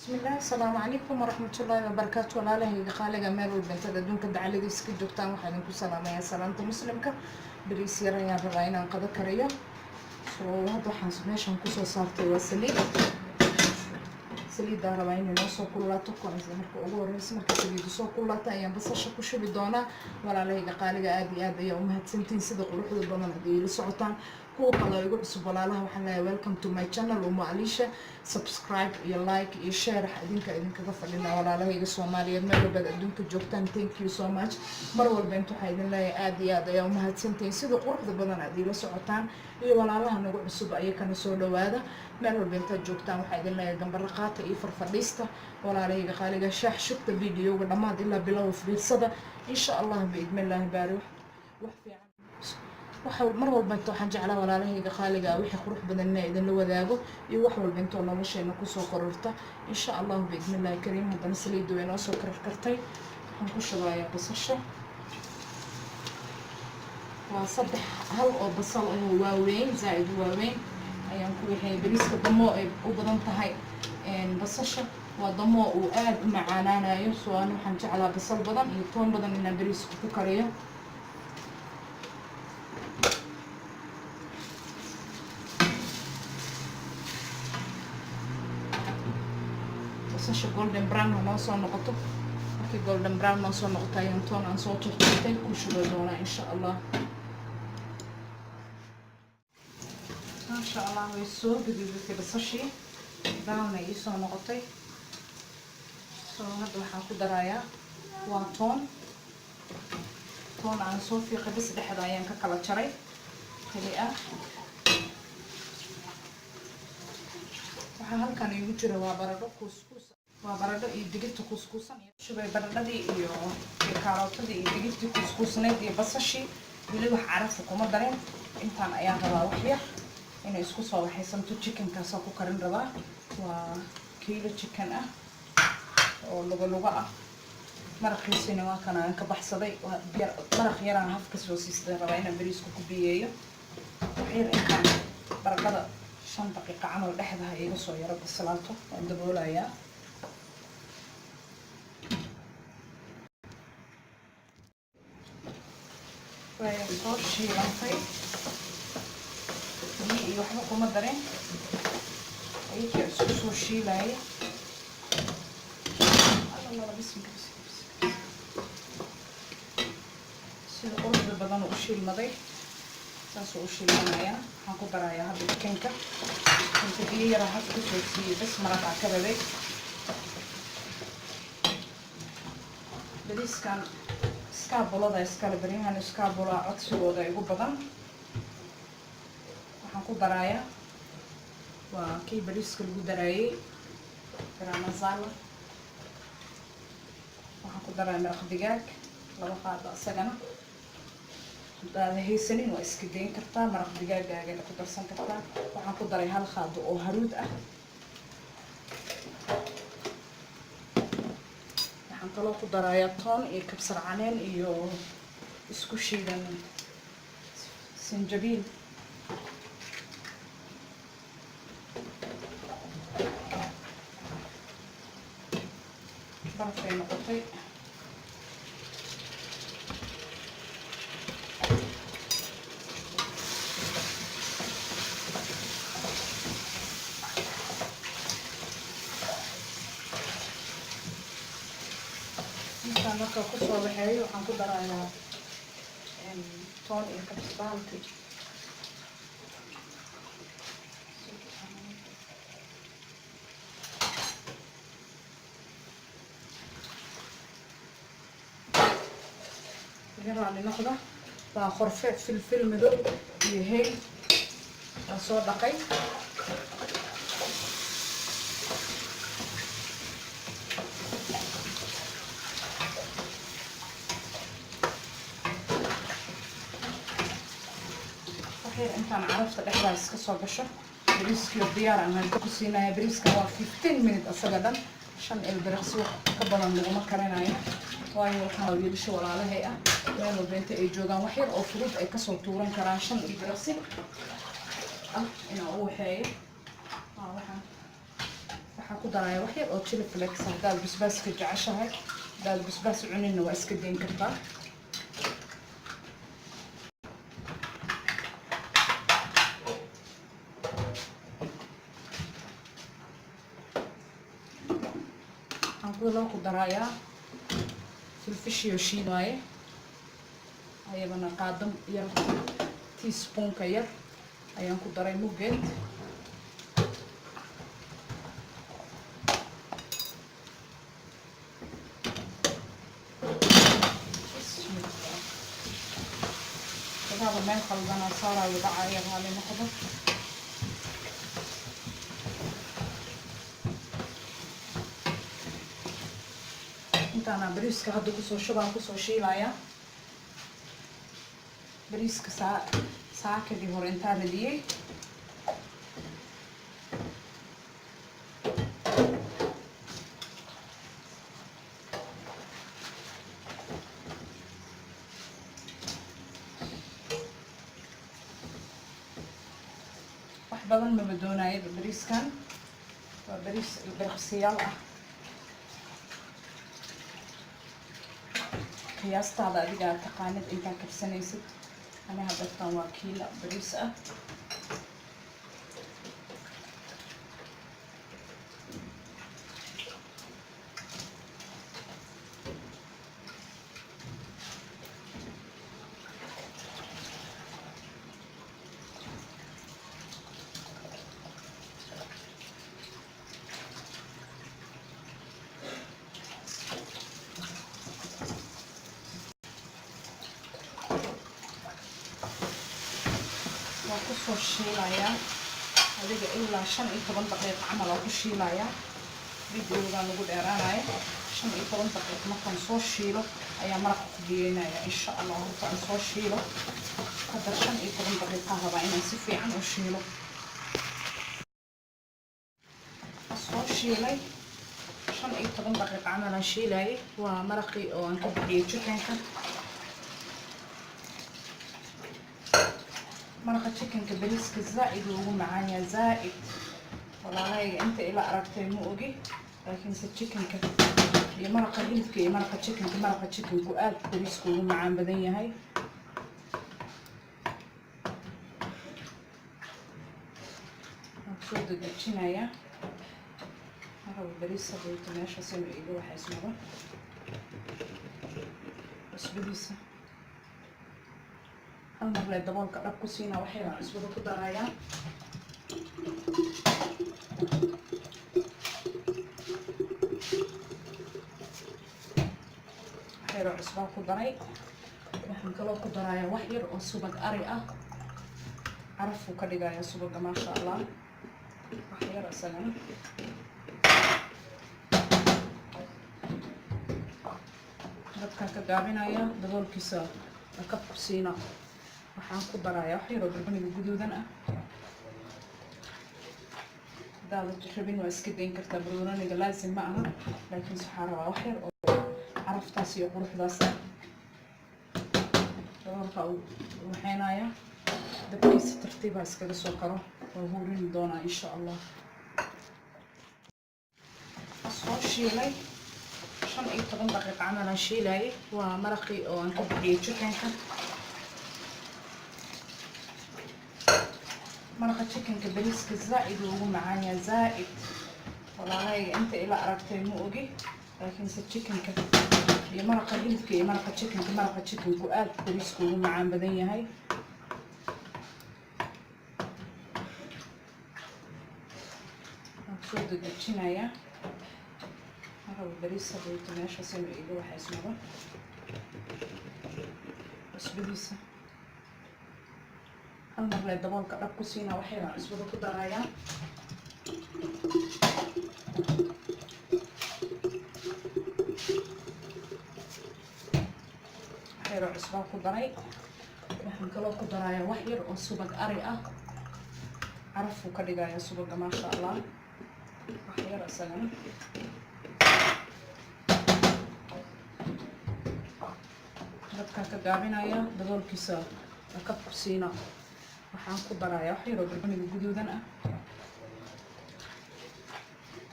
Bismillaah, asalaamu calaykum waraxmatullaahi wabarakaatu. Walaalahayga qaaliga, meel walba intaad adduunka dacaladiisa ka joogtaan, waxaa idinku salaamayaa salaamta Muslimka. Bariis yar ayaan rabaa inaan qado kariyo. So hadda waxaan meeshan kusoo saartay waa saliid. Saliiddaan rabaa inay noo soo kululaato. Marka ugu horeysa, marka saliiddu soo kululaato, ayaan basasha ku shubi doonaa. Walaalahayga qaaliga, aada iyo aad ayaa umahadsantihiin sida quruxda badan aad iila socotaan. Kuwa kale igu cusub, walaalaha, waxaan leeyahay welcome to my channel, Umu Aliisha. Subscribe iyo like iyo share idinka idinkaga fadhinaa. Walaalahayga Soomaaliyeed, meel walbaad adduunka joogtaan, thank you so much. Mar walba inta waxaa idin leeyahay aada iyo aad ayaa umahadsantihiin sida quruxda badan aad iila socotaan. Iyo walaalaha nagu cusub, ayakana soo dhawaada. Meel walba intaad joogtaan, waxaa idin leeyahay gambaro qaata iyo farfadhiista. Walaalahayga qaaliga, shaax shubta, videoga dhammaad ilaa bilow fiirsada, insha Allah biidnillaahi baari. Wax fiican waxa mar walba inta waxaan jeclaa, walaalahayga qaaliga, wixii qurux badan inaa idinla wadaago iyo wax walba intoo nolosheena kusoo kororta, insha Allahu biidnillahi kariim. Haddana saliidda way noo soo karkartay. Waxaan ku shubayaa basasha. Waa saddex hal oo basal oo waaweyn, zaa-id u waaweyn ayaan ku waxeeyay. Bariiska damoo ay u badan tahay basasha, waa damoo uu aada u macaanaanayo. So ani waxaan jeclaa basal badan iyo toon badan inaan bariiska ku kariyo. Basasha golden brown ha noo soo noqoto. Markii golden brown noo soo noqoto, ayaan toon aan soo jarjartay ku shuba doonaa, insha Allah. Maasha Allah, way soo gaduudatay basashii, brown ay iisoo noqotay. So hadda waxaan ku darayaa waa toon, toon aan soo fiiqay bas, dhexda ayaan ka kala jaray keli ah. Waxaa halkan iigu jira waa baradho kuuskuus, waa baradho iyo digirta kuuskuusan. Shubay baradhadii iyo karootadii iyo digirtii kuuskuusneyd iyo basashii. Weli wax carafa kuma darin. Intaan ayaan rabaa wax yar inay isku soo waxaysanto. Chickenkaasoo ku karin rabaa waa kiilo chicken ah oo lugo lugo ah. Maraqiisina waa kan aan ka baxsaday. Maraq yaraan hafka soo siistay, rabaa inaan bariiska ku biyeeyo. Wax yar intaan baradhada 5 daqiiqa camal dhexda ha iga soo yaro bislaato, waan daboolayaa. Way soo shiilantay, biyo iyo waxba kuma darin, ayakii isku soo shiilaya. Alla, bisinka, bisinka, bisinka! Sida quruxda badan u shiilmaday, saasuu u shiilmanayaa. Waxaan ku darayaa hadda chickenka. Inta biyo yara haf kusoo siiyey bas, maraqaa ka rabay. Bariiskan iskaabulada iskale, baryahan iskaabula codsigooda igu badan. Waxaan ku darayaa waa kii bariiska lagu daraayey, garam masala. Waxaan ku darayaa maraq digaag 2 qaado. Isagana haddaada haysanin, waa iska dayn kartaa, maraq digaagaagana ku darsan kartaa. Waxaan ku daray 1 qaado oo haruud ah. Waxaan kaloo ku darayaa toon iyo kabsar caleen iyo isku shiidan sanjabiil. Barafay noqotay. Intaan marka kusoo waxeeyo, waxaan ku darayaa toon iyo kabsbaalki. Iga raali noqda. Waa qorfe, filfil madow iyo hayl aan soo dhaqay. Waxyar intaan carafta dhexdaas ka soo gasho, bariiskiyo diyaar aan hadda ku siinaya. Bariiska waa 15 minute asaga dhan, 5 ilbiriqsi wax ka badan laguma karinayo, waayo waxaa wiilasha walaalahay ah, meel walba inta ay joogaan, wax yar oo fudud ay kasoo tuuran karaan. 5 ilbiriqsi ah inaan u waxeeyo. Waxaan Waxaan ku darayaa wax yar oo chili flakes. Haddaad basbaaska jeceshahay, haddaad basbaas cuninna waa iska dayn kartaa. Waxaan kuloo ku darayaa filfishiyo shiid waaye, ayadana qaado yar, teaspoonka yar ayaan ku daray muggeed. Bismillah. Kadaaba meel qaldanaa saarayo, dhacaya, raali noqdo. Intaana bariiska hadda kusoo shubaan, kusoo shiilayaa bariiska saa saakadii hore intaa radiyey. Wax badan maba doonaayo bariiskan, waa bariis ilbiriqsiyaal ah. Qiyaastaada adigaa taqaanid intaa karsanaysid. Ani hadartan waa kiila bariis ah. Waa kusoo shiilayaa adiga ilaa 15 daqiiqo camal waa ku shiilayaa. Videogan lagu dheeraanaya. 15 daqiiqo markaan soo shiilo ayaa maraqa ku biyeynaya, insha Allah. Horta aan soo shiilo hadda, 15 daqiiqa rabaa inaan si fiican u shiilo. Soo shiilay, 15 daqiiqo camal aan shiilayay. Waa maraqii oo aan ka bixiyey chickenka. Maraqa chickenka bariiska zaa-id uu ugu macaan yahay, zaa-id. Walaalahayga inta ila aragtay ma ogi, laakiinse chickenka iyo maraqa hilibka iyo maraqa chickenka, maraqa chickenku aad bariiska ugu macaan badan yahay. Waan soo dedejinayaa, maraba bariis hadayto meeshaas inuu iga waxaysmado. Cusbadiisa hal mar lee daboolka dhab ku siinaa. Waxyaraan cusbada ku darayaa. Waxyaroo cusbaa ku daray. Waxaan kaloo ku darayaa wax yar oo subag ari ah, carafuu ka dhigayaa subaga, maasha Allah. Wax yar isagana. Dabkaan ka gaabinaya, daboolkiisa kab ku siina. Waxaan ku darayaa wax yaroo barbaniga guduudan ah. Haddaad rabin waa iska dayn kartaa, barbaroniga laasim ma aha, laakiinse waxaa rabaa wax yar oo caraftaas iyo quruxdaas ah. Daboolka uu waxeynaya, dabkiisa tartiibaa iskaga soo karo, waa huurini doonaa, insha Allah. Soo shiilay, 15 daqiiqo camal aan shiilayay. Waa maraqii oo aan ka bixiyey chickenka. Maraqa chickenka bariiska zaa-id uu ugu macaan yahay, zaa-id. Walaalahayga inta ila aragtay ma ogi, laakiinse chickenka iyo maraqa hilibka iyo maraqa chickenka, maraqa chickenku aad bariiska ugu macaan badan yahay. Waan soo dedejinayaa, maraba bariis hadayto meeshaas inuu iga waxaysmado. Cusbadiisa hal mar lee daboolka dhab ku siinaa. Waxyaraan cusbada ku darayaa. Waxyaroo cusbaa ku daray. Waxaan kaloo ku darayaa wax yar oo subag ari ah, carafuu ka dhigayaa subaga, maasha Allah. Wax yar isagana. Dabkaan ka gaabinaya, daboolkiisa kab ku siina. Waxaan ku darayaa wax yaroo barbaniga guduudan ah.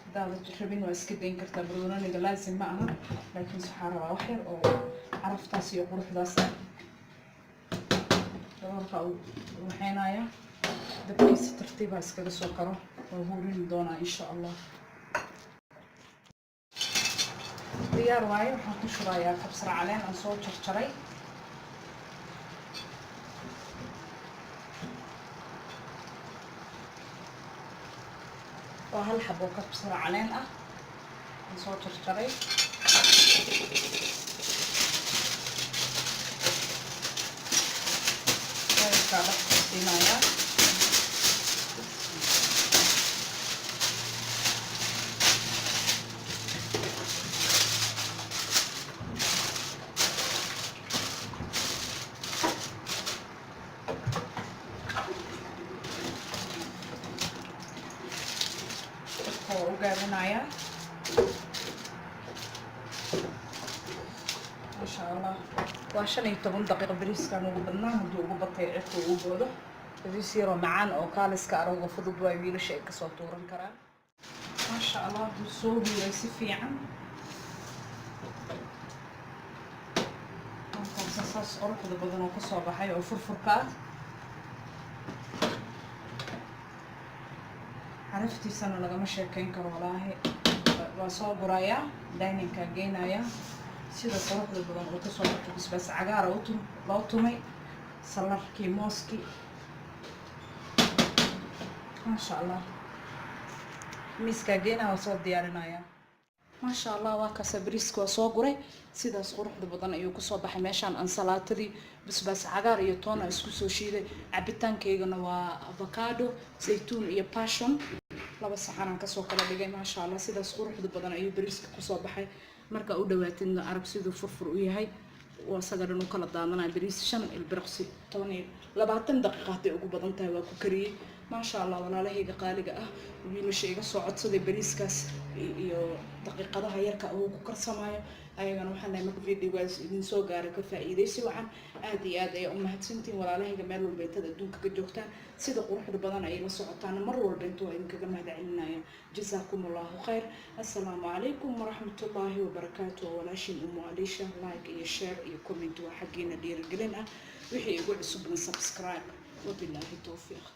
Haddaad Haddaad rabin waa iska dayn kartaa, barbarooniga laasim ma aha, laakiin waxaa rabaa wax yar oo caraftaas iyo quruxdaas ah. Daboolka uu waxeynaya, dabkiisa tartiibaa iskaga soo karo, waa huurini doonaa insha Allah. Diyaar waaye. Waxaan ku shubayaa kabsar caleen aan soo jarjaray. Waa hal xabo kabsar caleen ah aan soo jarjaray. Kaa dhaq siinayaa. Dabka waa u gaabinayaa. Maasha Allah, waa 15 daqiiqo bariiskan ugu badnaa, hadduu ugu batay cirka uu boodo. Bariis yaroo macaan oo kaaliska arooga fudud waa, wiilasha ay kasoo tuuran karaan. Maasha Allah, wuu soo huuray si fiican. Halkaasa saas quruxda badan oo kasoo baxay oo furfurka ah, caraftiisana lagama sheekeyn karo walaahi. Waa soo gurayaa, dining-kaa geynayaa. Sida quruxda badan oo kasoo baxay, basbaas cagaara loo tumay, salarkii, mooskii, maasha Allah. Miiskaa geynaa, waa soo diyaarinayaa. Maasha Allah, waa kaasa bariiska waa soo guray, sidaas quruxda badan ayuu kusoo baxay. Meeshaan ansalaatadii basbaas cagaar iyo toona isku soo shiiday. Cabitaankaygana waa avocado, zaytuun iyo passion, laba saxanaan kasoo kala dhigay. Maasha Allah, sidaas quruxda badan ayuu bariiska kusoo baxay. Marka u dhawaatidna arag siduu furfur u yahay, waa isaga dhan u kala daadanaya. Bariis 5 ilbiriqsi, 10 iyo 20 daqiiqa hadday ugu badan tahay waa ku kariyey. Maasha Allah, walaalahayga qaaliga ah, wiilasha iga soo codsaday bariiskaas iyo daqiiqadaha yarka uu ku karsamaayo, ayagana waxaan lehay marka videogaas idin soo gaaray ka faa'iidaysi wacan. Aad iyo aad ayaa u mahadsantihiin walaalahayga, meel walba intaad adduunka ka joogtaan, sida quruxda badan ayay la socotaan mar walba intuu waa idinkaga mahad celinaya. Jasaakum Allahu khayr. Assalaamu calaykum waraxmatullaahi wabarakaatu. Waa walaashin Umu Aliisha. Like iyo share iyo comment waa xaggiina dhiirigelin ah. Wixii igu cusubna subscribe. Wabilaahi towfiiq.